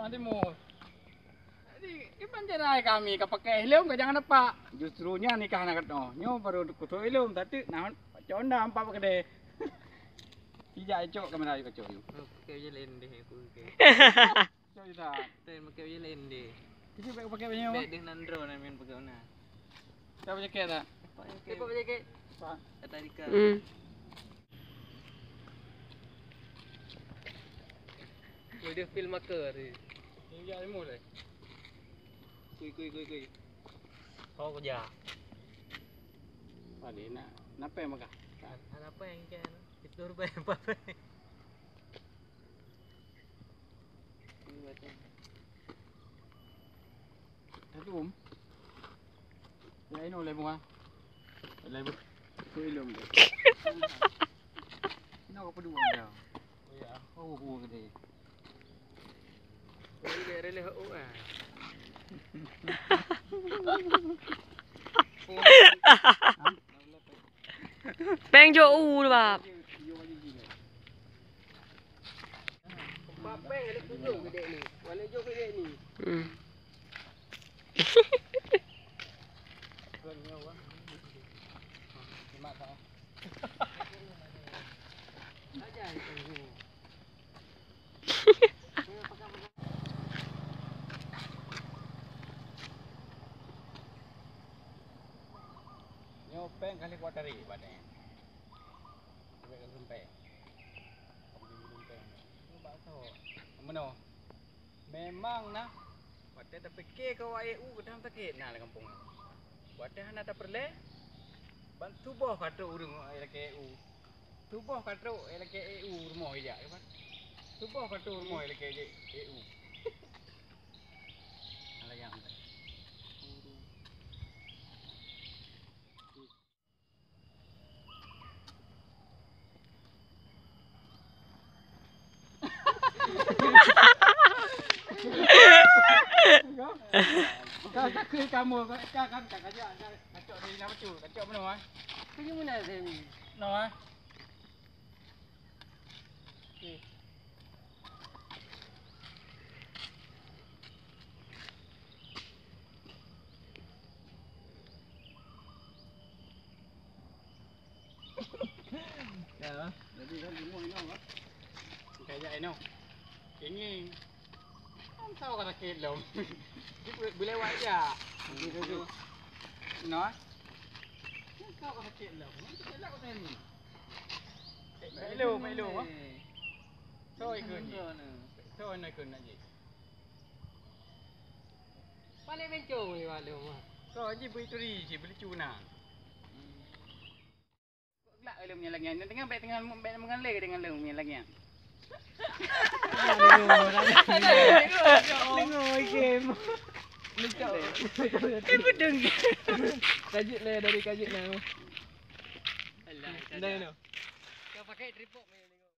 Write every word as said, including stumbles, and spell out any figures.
Mati mu. Jadi, kiban cara kami ka pakai helm ka jangan nampak. Justru nya nikah na kat noh. Nyo baru kutu helm, tapi nah, cok onda empat kedai. Tidak cok kamera yuk cok yuk. Pakai je lain deh aku ke. Cok je tak? Lain pakai je lain deh. Kita pakai pakai banyak. Baik deh nandro nak main pakai mana? Siapa jaket tak? Siapa jaket? Siapa? Kata Rika. Hmm. Udah film maker ni. Tinggal ilmu lah. Kui kui kui kui. Kau kerja. Ada nak, nak apa yang makan? Ada apa yang ikan? Itu rubah apa? Tadum. Ya, ini oleh bunga. Oleh bu. Ku ilum tu. Ini apa dua dia? Ya. Oh, bunga gede. Ini dia releh oh ah. Peng jok u bab. Peng ada tujuh gede ni. Warna hijau gede ni. Hmm. Nyoe peng kali kuat tari bak nyoe. Sampai ke sempeng. Sampai minum peng. Nyoe bak soe? Meunoe. Memang nah. Watèe tapike keu awak E U kadang sakét na lam gampông. Watèe hana tapeureulèe, ban tuboh ka trok ureueng lakèe E U. Tuboh ka trok lakèe E U rumoh ijak, kan? Tuboh ka trok rumoh lakèe E U. Alah, nyang. Ka, ka keu kamoe, ka, ka, ka, ka, kacok dari na bacut, kacok meunoe, eh. Keu meunan saya ni. Noh, eh. Okey. Ya, jadi kan semua inoe, Pak. Kayak inoe. Kenging. Kan tahu kata kelom. Dia boleh, boleh buat aja. Noh. Kan tahu kata kelom. Kan tahu kata ni. Melo, melo, ah. So ikut ni. So nak ikut nak je. Paling bencong ni malu mah. So, ji beri turi, ji beri cuna. Kok gelak ilmu nyan lagi? Tengah baik tengah baik mengalai dengan ilmu nyan lagi. Lengo game. Lencok. Eh, bedeng. Kajut lah dari kajut lah. Alah, dah, dah. Kau pakai tripod.